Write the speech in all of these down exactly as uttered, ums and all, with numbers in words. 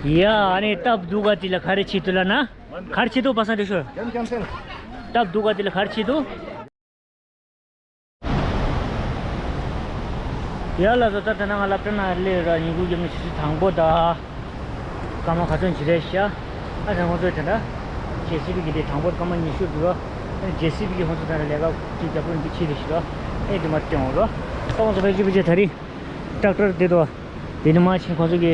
ཡ། ཨ་ནི་སྟབས་སྡུག་ག་དེ་ལ་ག་རེ་བྱེད་དུ་ལ་ན། ག་རེ་བྱེད་དུ་པ་སངས་དེ་ཤོད། སྟབས་སྡུག་ག་དེ་ལ་ག་རེ་བྱེད་དུ། ཡ་ལ་བཟོ་ལྟ་དེ་ན་ང་སློབ་གྲྭ་ན་སླེབས་ར་ཉིན་གུང་རྒྱབ་ནས་ཆུ་ཚོད་དང་པོ་དང་། སྐར་མ་ག་ཚོད་ཅིག་རེད་ཤག་ཨ་ད་ཁོང་ཚོས་དེ་འདྲ། ཇེ་སི་བི་གི་དེ་དང་པོ་སྐར་མ་ཉི་ཤུ་འགྲོ། ཨ་ཇེ་སི་བི་གི་ཁོང་ཚོ་དེ་འདྲ་ལས་ཀ་ཅིག་རྒྱབ་རོགས་འདི་ཕྱི་རེད་ཤག་ཨེ་དེ་མ་སྟོན་འོང་རོགས། ད་ཁོང་ཚོ་ཕལ་ཆེར་ཕལ་ཆེར་ད་རེས་ཊེག་ཊར་དེ་དོ། དེ་ནི་མ་ཕྱིན་ཁོང་ཚོ་གི་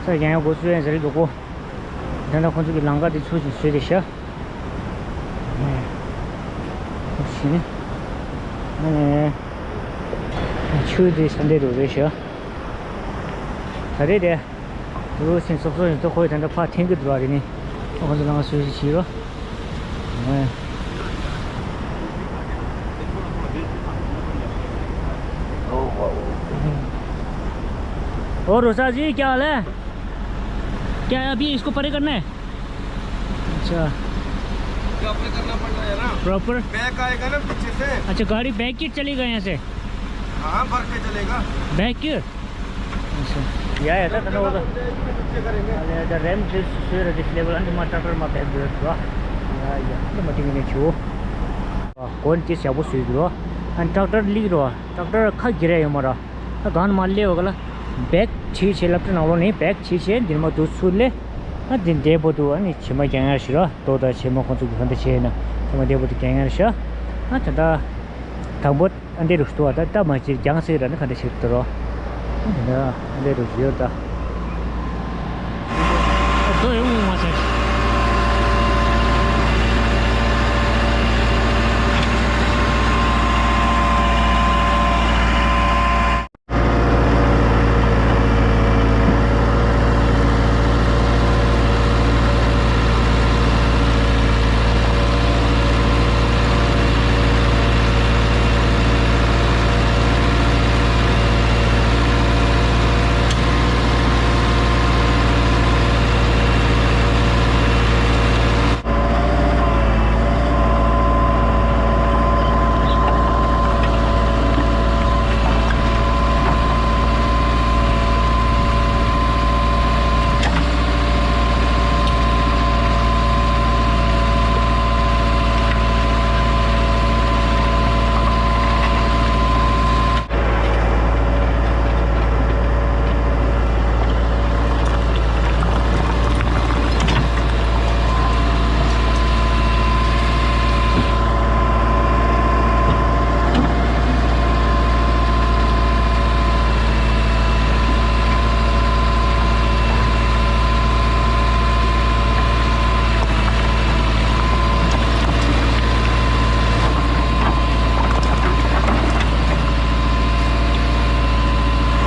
ས་ཡང་ཡང་འགོ་ཚུགས་ཡང་ཟེར་གི་འདུག་གོ། ད་ལྟ་ཁོང་ཚོ་གི་ལམ་ཁ་དེ་ཚུར་ཅིག་བཟོས་ཏེ་ཤག་ཨ་ནི། ཆུ་དེ་ས་འདི་རུ་རེད་ཤག་ད་རེས་དེ། རུ་སིན་སོབ་སོབ་ཡིན་ཚོ་ཁོས་ད་ལྟ་ཕར་འཐེན་གི་འདུག་ར་རེད་ནི། ཁོང་ཚོ་ལམ་ཁ་བཟོས་ཅིག་བྱེད་རོགས། ओ रोसा जी, क्या हाल है? क्या है, अभी इसको परे करना है? अच्छा। ये अपने करना पड़ रहा है ना। प्रॉपर। बैक आएगा ना पीछे से। अच्छा, गाड़ी बैक ही चलेगा यहाँ से? हाँ, भर के चलेगा। बैक? अच्छा। या, या, था, था, था। पीछे करेंगे। अरे, the RAM this, this level, अंदर मा ट्रैक्टर मा बैक दे दो। या, या, तो मत ही नहीं छो। कौन चीज या वो सुई दो। अन ट्रैक्टर लिख रहा। ཊེག་ཊར་ཁ་གི་རེ་ཡོད་མ་ར། ད་གང་མ་སླེབས་ག་ལ། བེག་བྱས་བྱས་སློབ་གྲྭ་ནང་ལོགས་ནས་བེག་བྱས་བྱས་འདིར་མ་འདུག་ཚུར་སླེབས། ཨ་འདི་འདས་པོ་འདུག་ཨ་ནི་བྱེ་མ་རྒྱང་ཡར་ཞུ་ར་ལྟོ་དང་བྱེ་མ་ཁོང་ཚོ་གི་གང་འདྲ་བྱས་ན་བྱེ་མ་འདས་པོ་འདུག་རྒྱང་ཡར་ཞུ། ཨ་ད་ད། དང་པོ་ཨ་འདི་རུ་སྟོ་བ་ད་ད་མ་ཅིར་རྒྱང་སྲིད་ར་ནི་གང་འདྲ་བྱེད་དུ་རོ། ཨ་འདི་ད་ཨ་འདི་རུ་ཞུ་ཡོད་ད། ཨ་ལྟོ་ཡོང་མ་ཟེར།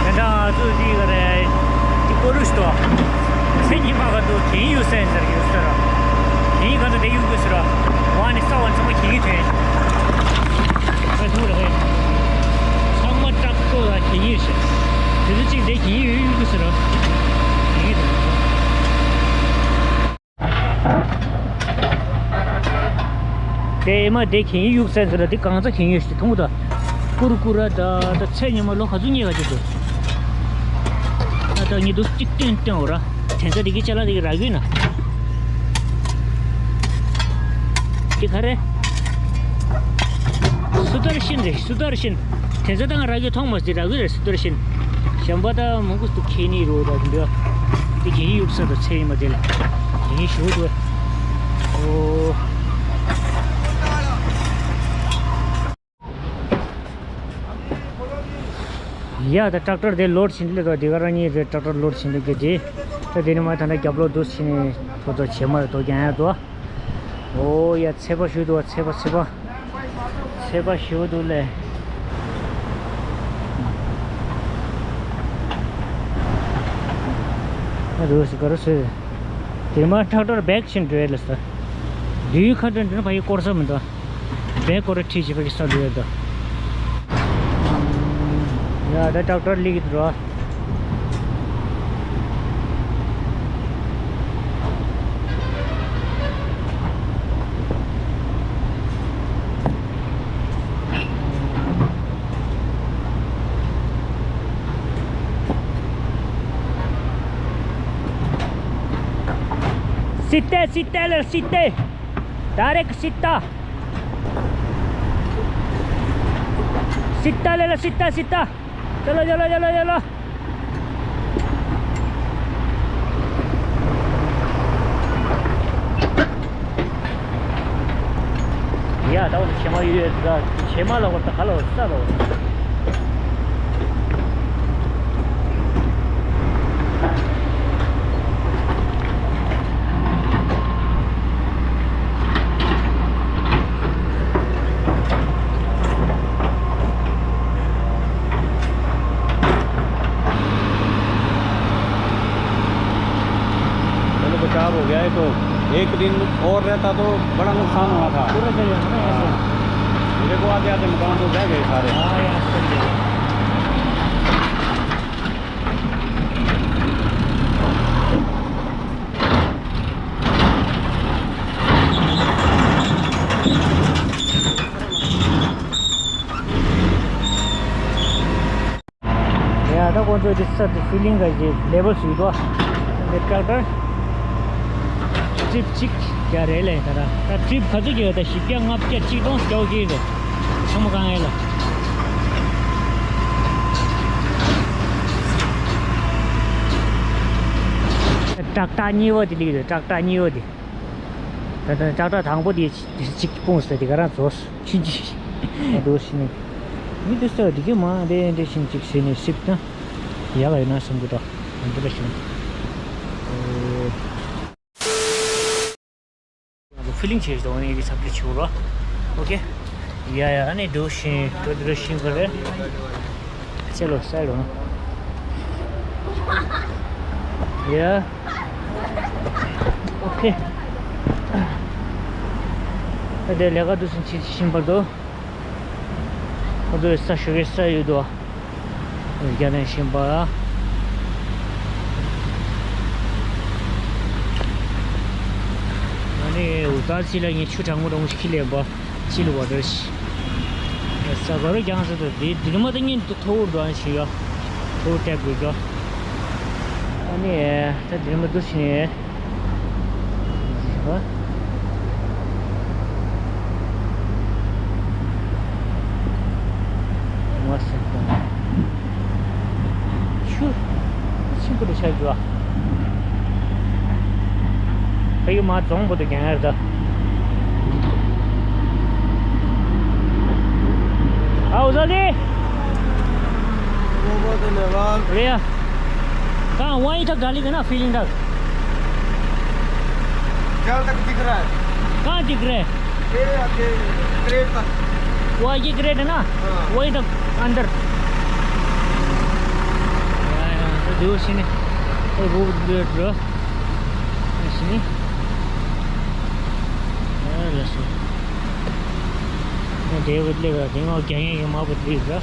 ད་ང་ཚོ་འདི་ག་རེ། འདི་ཀོ་རུ་ཤི་ཏོ། ཚེ་ཉི་མ་ག་དུ་གིན་ཡུ་སེན་ཟེར་གི་ཡུ་སེ་ར། གིན་ག་དུ་དེ་ཡུ་གུ་སི་ར། ཝ་ནི་ས་ཝ་ཚང་མ་གིན་ཡུ་ཐོན། ཨ་ཐུ་ར་ཧེ། ཚང་མ་ཏྲག་ཏོ་ལ་གིན་ཡུ་ཤི། དེ་ཚོ་གཅིག་དེ་གིན་ཡུ་ཡུ་གུ་སི་ར། གིན་ཡུ་ཐོན། དེ་ཨེ་མ་དེ་གིན་ཡུག་སེན་སོ་ན་དེ་གང་ཚ་གིན་ཡུག་ཞིག་མཐོང་གི་འདུག་ཀུར་ཀུར་ར་ད་ད་ཚེ་ཉི་མ་ལོ་ག་ཚོད་ཉལ་ག་ཅིག་འདུག་ད་ད་ཉི་འདུག་གཅིག་སྟོན་སྟོན་འོ་ར། དེ་ཚ་དེ་གི་ཅ་ལག་དེ་གི་རག་གི་ན། དེ་ག་རེ། སུ་ཏར་ཤིན་རེད། སུ་ཏར་ཤིན། དེ་ཚོ་ད་ང་རག་གི་མཐོང་མ་སྲིད། རག་གི་རེད། སུ་ཏར་ཤིན། གཞན་པ་ད་མང་པོ་འདུག་ཁེ་ནི་རོ་ད་འདི་འདྲ། དེ་གིན་ཡུག་ས་ད་ཚེ་ཡིན་མ་དེ་ལ། གིན་ཞུ་འདུག་ཨོ། ཡ་ད་ཊེག་ཊར་དེ་ལོཌ་བྱིན་ལེ་དོ། དེ་ག་རང་ཉིད་རེད། ཊེག་ཊར་ལོཌ་བྱིན་ལེ་གི་དེ། ད་དེ་ནི་མ་ད་ན་རྒྱབ་ལོག་འདུག་ཕྱིན་ནས་ཐོ་ཐོ་བྱེ་མ་རེད་དོ། རྒྱང་ཡ་དོ། ཨོ་ཡ་ཚད་པ་ཞུ་འདུག་ཚད་པ་ཚད་པ། ཚད་པ་ཞུ་འདུག་ལེ། ཨ་རུ་སི་ག་རུ་སི། དེ་མ་ཊེག་ཊར་བེག་ཕྱིན་འགྲོ་ཡ་ལ་ས། དུས་ཁ་འདྲ་འདྲ་ཕ་ཡི་སྐོར་ས་མི་འདུག་བེག་སྐོར་ཁྲིད་བྱེད་པ་གི་ས་འདུག་ཡ་འདུག་ཡ་ད་ཊེག་ཊར་ལི་གི་འགྲོ། Cité, cité, le cité. Direct cité. Cité, le, le cité, cité. चलो, चलो, चलो, चलो। ཡ། ད་བར་ཆེ་མ་ཡོད་ད། ཆེ་མ་ལ་བར་ད་ག་ལ་བར་ས་ལ་བར། चलो, बचाव हो गया है तो। एक दिन और रहता तो बड़ा नुकसान हुआ था। पूरा चले जाता ना ऐसे। हाँ। देखो, आधे आधे मकान तो बह गए सारे। हाँ यार, सही है। ཡ། ད་ཁོང་ཚོས་འདི་སར་དུ་ཕི་ལིང་ག་ཞིག་ལེ་བལ་ཞིག་འདུག་ཨ། འདི་ཊེག་ཊར་ཊི་རིབ་གཅིག་རྒྱག་རེད་ལས། ད་ད་ད་ཊི་རིབ་ག་ཚོད་རྒྱག་ཡོད། ད་བཞི་བརྒྱ་ལྔ་བརྒྱ་གཅིག་སྟོང་རྒྱག་གི་རེད། ཚང་མ་གང་ཡོད་ལ། ཊེག་ཊར་གཉིས་པ་དེ་ལིག་རེད། ཊེག་ཊར་གཉིས་པ་དེ། ད་ད་ཊེག་ཊར་དང་པོ་དེ་དེ་གཅིག་སྤུངས་ཟེར། དེ་ག་རང་རྫོགས་ཕྱིན་ཅི། ཨ། འདུག་ཕྱིན་ནས། མི་འདུག་ས་འགྲིག་གི་མ་རེད། འདྲེ་ཕྱིན་ཅིག་ཟེར་ནས་སིབ་ན་ཡག་ཡོད་ན་བསམ་གི་འདུག་འདི་འདྲ་བྱུང་། ཨོ། ཕི་ལིང་བྱས་ཤིག་འོ་ནི་ཡི་གེ་ཚབ་ཏུ་ཆུ་རོ། ཨོ་ཁེ། ཡ་ཡ། ཨ་ནི་འདུག་ཕྱིན་འགྲོ་འདི་འདྲ་ཕྱིན་གི་རེད། ཚེ་ལོ་སའི་ལོ། ཡ། ཨོ་ཁེ། ཨ་དེ་ལས་ཀ་འདུག་སེ་ཕྱིན་ཕྱིན་པར་དུ། ཁོ་ཚོས་ས་ཞོགས་ཀས་ས་ཡོད་དོ། རྒྱ་ནས་ཤིང་པ། ང་ནི་འུ་ཙར་ཅི་ལ་ངས་ཆུ་གྲང་མོ་གྲང་མོ་ཞིག་ཁྱི་ལས་པ་ཅི་ལ་བ་དར་ཤི། ས་ག་རུ་རྒྱང་ས་དུ་དེ་དེ་མ་ད་ཉིན་དུ་ཐོ་འུར་འགྲོ་ཤི་ཡོ། ཐོ་འུར་སྟེགས་དགོས་ཀྱོ། ཨ་ནི་ད་དེ་མ་དུ་ཤི་ནས། ཧ། མ་སེམས་པ། ཆུ་ཆེན་པོ་དུ་ཆགས་རྒྱུ་ཨ། ཕ་ཡུལ་མ་རྫོང་པོ་དུ་རྒྱང་ཡར་ད། ཨའོ་ཟ་ལི། वो बहुत धन्यवाद। बढ़िया। कहाँ वहीं तक डाली है ना, फीलिंग तक? जहाँ तक दिख रहा है। कहाँ दिख रहा है? ये आगे ग्रेट तक। वो आगे ग्रेट है ना? हाँ। वहीं तक अंदर। ཡང་ཡང་ད་དེའུ་ཕྱིན་ནས་ཨེ་བུ་བུ་བུ་བུ་ཕྱིན་ནས་ཨེ་ལ་སོ། ཨེ་དེ་བུ་ལེ་ག་དེ་ང་རྒྱ་ཡན་ཡོད་མ་བུ་ལེ་ག།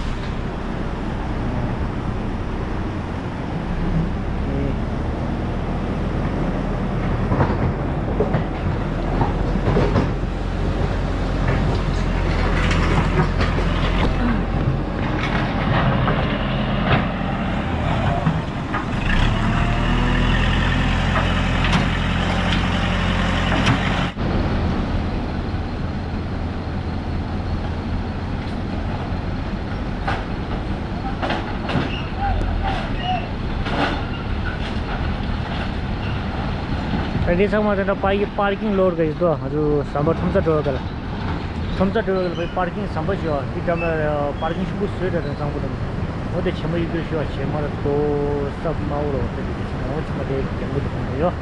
ད་འདི་ཚང་མ་དེ་འདྲ་པར་ཀིང་པར་ཀིང་ལོར་ག་ཡིན་དོ། ང་ཚོ་ཟམ་པ་ཁྲོམ་ས་འགྲོ་ག་ལ། ཁྲོམ་ས་འགྲོ་ག་ལ་པར་ཀིང་ཟམ་པ་ཞུ་བ་འདི་འདྲ་མ་པར་ཀིང་ཤུགས་པོ་བཟོས་ད་དང་གཙང་པོ་དང་། འོ་དེ་ཆེན་མོ་ཡིན་དོ་ཞུ་བ་ཆེ་མ་ར་དོ་སབ་མ་འོ་ར་འོ་དེ་འདི་ཚང་མ་འོ་ཚང་མ་དེ་རྒྱང་གི་དུ་གང་ཡོད།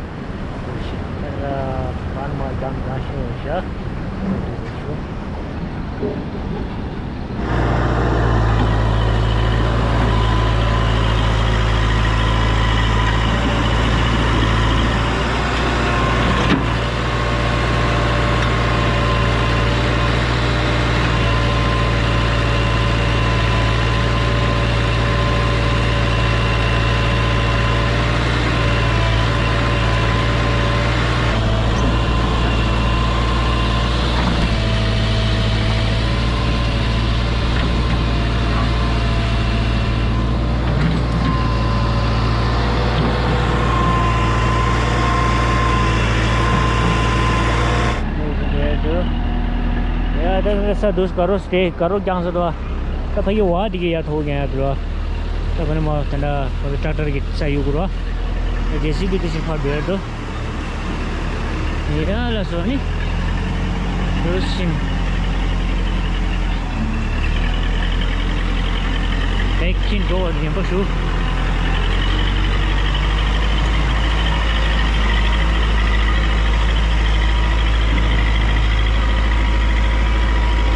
ས་དུས་དཀར་རོ་སྟེ་དཀར་རོ་རྒྱང་ས་དུ་བ། ད་ཕ་གི་བ་དེ་གི་ཡ་ཐོག་རྒྱང་ཡ་དུ་བ། ད་ཕ་ནི་མ་ད་ད་ཕ་གི་ཊ་ཊར་གི་ས་ཡུ་གུ་རོ། ད་ཇེ་སི་བི་དེ་ཞིག་ཕར་བེར་དུ། ཡི་ར་ལ་སོ་ནི། རུ་སིན། བེག་ཁྱིན་འགྲོ་བ་ཉན་པ་ཞུ།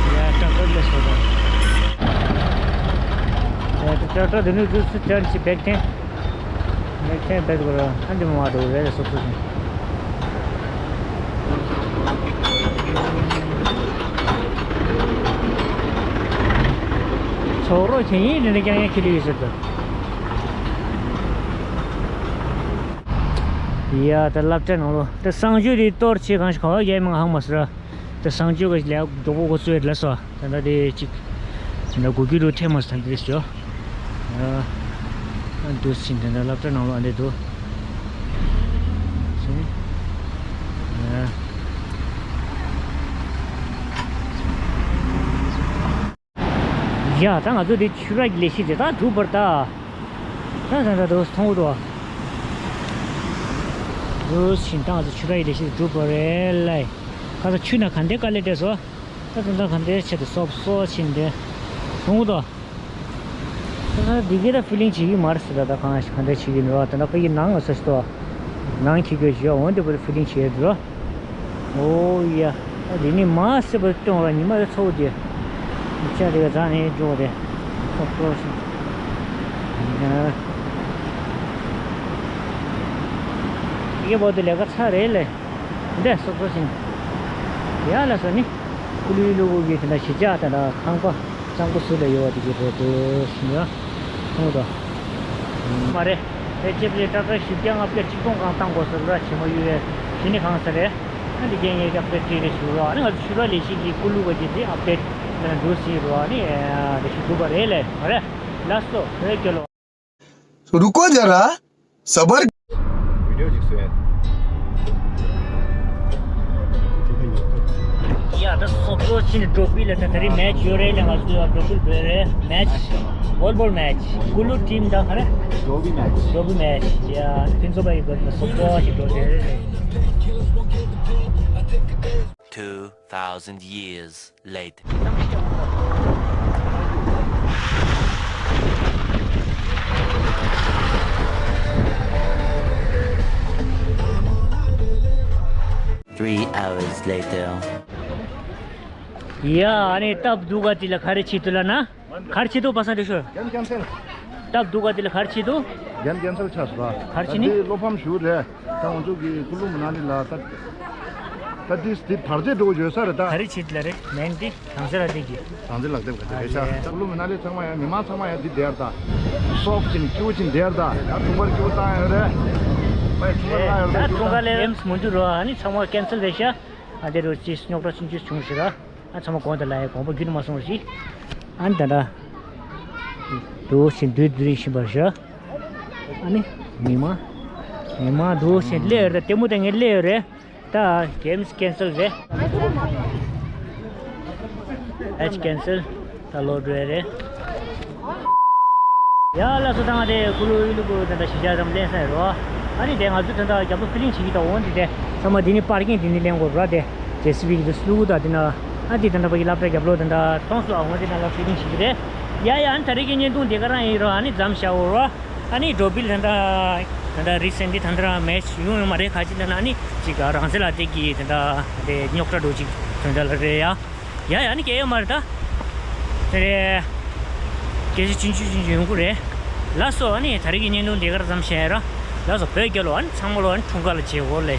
ཡ་ཊ་ཊར་ལས་སོ་ད། ཡ་ཊ་ཊར་དེ་ནི་རུ་སི་ཊར་ཅི་བེག་ཐེན། མེག་ཁེན་བེད་གོ་ར་ཨ་འདི་མ་འགྲོ་རེད་སོ་སོ་ཞིག་ཚོགས་རོགས་ཁྱེད་ཡིན་རེ་རེ་རྐྱང་ཡང་ཁྱེད་ལུས་ཟེར་དོ། ཡ་ད་སློབ་གྲྭ་ནང་ལོ་ད་གསང་སྤྱོད་དེ་གཏོར་ཆེ་གང་ཞིག་ག་བ་རྒྱལ་མང་ཧང་མ་སི་ར། ད་གསང་སྤྱོད་ཀྱི་ལས་མགྱོགས་པོ་འགོ་ཚུགས་ལ་སོ། ད་ལྟ་དེ་གཅིག་ད་ལྟ་དགུ་རྒྱུ་རུ་ཐེ་མ་སི་ཐན་དེ་རེད་ཤོ། ཨ་འདུག་ཕྱིན་དེ་འདྲ་སློབ་གྲྭ་ནང་ལོགས་ཨ་འདྲས་འདུག་ཡ་ད་ང་ཚོ་དེ་ཆུ་ར་གི་ལས་གཞི་དེ་ད་འགྲུབ་པར་ད། ད་ད་ད་འདུག་མཐོང་གི་འདུག་འདུག་ཕྱིན་ད་ང་ཚོ་ཆུ་ར་གི་ལས་གཞི་དེ་འགྲུབ་པ་རེད་ལ། ཁ་ཚ་ཆུ་ན་ག་འདྲས་དཀའ་ལས་འདྲས་སོ། ད་དོན་དག་ག་འདྲའི་ཆེད་དུ་སོབ་སོ་ཕྱིན་ཏེ། མཐོང་གི་འདུག་ད་འདི་གའི་ད་ཕི་ལིང་བྱེད་ཀྱི་མ་རེད་ཟེར། ད་ད་གང་ཞིག་ག་འདྲ་བྱེད་ཀྱི་འདུག་ད་ད་ཕ་གི་ནང་ང་ས་ཞིག་ཏོ། ནང་འཁྱེར་དགོས་ཞེས་འོན་ཏེ་བར་ཕི་ལིང་བྱེད་འདུག་ཨོ་ཡ། ད་འདི་ནི་མ་སེ་བར་སྟོན་ར་ཉི་མ་ཚ་བོ་དེ། ཉི་ཆ་དེ་ག་རྩ་ནས་འཇོག་དེ། སོབ་སོ་ཕྱིན། ཡ། དེ་གའི་བར་དུ་ལས་ཀ་ཚར་རེད་ལས། འདི་སོབ་སོ་ཕྱིན། ཡ་ལ་སོ་ནི། ཀུ་ལུའི་ལུ་གུ་གི་དེ་འདྲ་གཞིས་ཆགས་དེ་འདྲ་ཁང་པ་གཙང་པོ་ཟུར་ལ་ཡོད་པ་དེ་གི་རེད་འདུག་ཞུ་ཡ། མཐོང་དོ། མ་རེད། ཕལ་ཆེར་ཕལ་ཏག་ཏག་བཞི་བརྒྱ་ལྔ་བརྒྱ་ཆིག་སྟོང་སྒང་བཏང་དགོས་ཟེར་ར་བྱེད་མ་ཡོད་པས་གཞི་ནི་གང་ས་རེད། ཨ་འདི་རྒྱན་ཡས་ཀྱི་ཨབ་ཌེཊ་རེད་ཞུ་རོགས། ཨ་ནི་ང་ཚོ་ཆུ་ར་ལས་གཞི་གི་ཀུ་ལུ་ག་གི་དེ་ཨབ་ཌེཊ་དེ་འདྲ་འདུག་ཟེར་རོགས། ཨ་ནི་ལས་གཞི་འགྲུབ་པ་རེད་ལས་མ་རེད། ལགས་སོ་བོད་རྒྱལ་ལོ། रुको जरा, सबर। ཡ་ད་སོབ་སོ་ཕྱིན་ནས་འགྲོ་པི་ལ་ད་ད་རེས་མེ་ཆི་ཡོད་རེད་ལ། ང་ཚོ་འགྲོ་པི་བོད་རེད་མེ་ཆི། ཝོལ་བོལ་མེ་ཆི། ཀུ་ལུ་ཊིམ་ད་ག་རེ། འགྲོ་པི་མེ་ཆི། འགྲོ་པི་མེ་ཆི། ཡ་ཕུན་ཚོགས་པ་ཡི་བོད་ལ་སོབ་སོ་ཕྱིན་འགྲོ་རེད། Two thousand years later. Three hours later. ཡ་ཨ་ནི་སྟབས་སྡུག་ག་དེ་ལ་ག་རེ་བྱེད་དུ་ལ་ན། ག་རེ་བྱེད་དུ་པ་སངས་འདི་ཤོད། རྒྱན་ཀན་སེལ། སྟབས་སྡུག་ག་དེ་ལ་ག་རེ་བྱེད་དུ། རྒྱན་ཀན་སེལ་ཆགས་སོང་། ག་རེ་བྱེད་ནི། ད་འདི་བློ་ཕམ་ཞུ་རེད། ད་ང་ཚོ་གི་ཀུ་ལུ་མ་ན་ལི་ལ་ད། ད་འདི་འདི་བར་ཆད་འགྲོ་ཡོད་ས་རེད་ད། ག་རེ་བྱེད་ལ་རེད་མེན་འདི་རང་སེ་ར་འདི་གི། རང་སེ་ལག་དེབ་ག་དེ་རེད་ཤག་ཨ་ཡེ། ཀུ་ལུ་མ་ན་ལི་ཚང་མ་ཡང་མི་མང་ཚང་མ་ཡང་འདི་བསྡད་ད། སོབ་ཅིང་ཀྱུ་ཅིང་བསྡད་ད། ད་འཁྲུངས་སྐར་ཀྱུ་བཏང་ཡོད་རེད། ཕའི་འཁྲུངས་སྐར་བཏང་ཡོད་རེད། ད་འཁྲུངས་སྐར་ལས་ཨེམ་སི་མུ་འདུ་རོ་ཨ་ནི་ཚང་མ་ཀན་སེལ་རེད་ཤག་ཨ་དེ་རུ་ཅིས་རྙོག་དྲ་ཆུང་ཆུང་བྱུང་ཞིག་ར། ཨ་ཚང་མ་གོང་དུ་ལ་ཡ་དགོངས་པ་རྒྱུན་མ་སོང་ཞིག་ཨ་ནི་ད་ལྟ་འདུག་ཞིག་འདུག་འདུག་རིང་བཞིན་པར་ཞུ། ཨ་ནི་མི་མང་། མི་མང་འདུག་ཞིག་སླེབས་ཡོད་རེད། ལྟད་མོ་ལྟ་མཁན་སླེབས་ཡོད་རེད། ད་གེམ་སི་ཀན་སེལ་རེད། མེ་ཆི་ཀན་སེལ། ད་ལོག་འགྲོ་ཡ་རེད། ཡ་ལགས་སོ། ད་ང་དེ་ཀུ་ལུ་ཨི་ལུ་ཀུ་ལུ་དེ་འདྲ་གཞིས་ཆགས་ཙམ་ལེན་ས་ཡོད་རོ། ཨ་ནི་དེ་ང་ཚོ་དེ་འདྲ་རྒྱབ་ལོགས་ཕི་ལིང་བྱེད་ཀྱི་ད་འོང་དེ་དེ་ཚང་མ་དེ་ནི་པར་ཀིང་དེ་ནི་ལེན་དགོས་ར། དེ་ཇེ་སི་བི་གི་དེ་སུ་ལུ་ཀུ་ད་དེ་ན་ཨ་དེ་དེ་འདྲ་ཕ་གི་སློབ་གྲྭ་རྒྱབ་ལོགས་དེ་འདྲ་མཐོང་སོང་། ཨ་འོང་དེ་ན་ལ་ཕི་ལིང་བྱེད་ཀྱི་རེད། ཡ་ཡ། ཨ་ནི་ད་རེས་ཀྱི་བརྙན་ཐུང་དེ་ག་རང་ཡིན་རོ། ཨ་ནི་མཚམས་བཞག་འོ་རོ། ཨ་ནི་འགྲོ་བི་ལ་ད་ད་རི་སེན་ལི་ད་ད་མེ་ཆི་ཡོང་ཡོང་མ་རེད། ཁ་ཅིག་ད་ན་ཨ་ནི་ཅིག་རང་སེ་ལ་དེ་གི་ད་ད་དེ་རྙོག་དྲ་འགྲོ་ཅིག་དོན་དག་ལ་རེད་ཡ། ཡ་ཡ། ཨ་ནི་སྐད་ཡོད་མ་རེད་ད། དེ་རེད། སྐད་ཆ་ཆུང་ཆུང་ཆུང་ཆུང་ཡོང་གི་རེད། ལགས་སོ། ཨ་ནི་ད་རེས་ཀྱི་བརྙན་ཐུང་དེ་ག་རང་མཚམས་བཞག་ཡ་ར། ལགས་སོ་བོད་རྒྱལ་ལོ། ཨ་ནི་ཚང་མ་ལོ་ཨ་ནི་འཁྲུངས་སྐར་ལ་བྱེད་འོ་ལེ།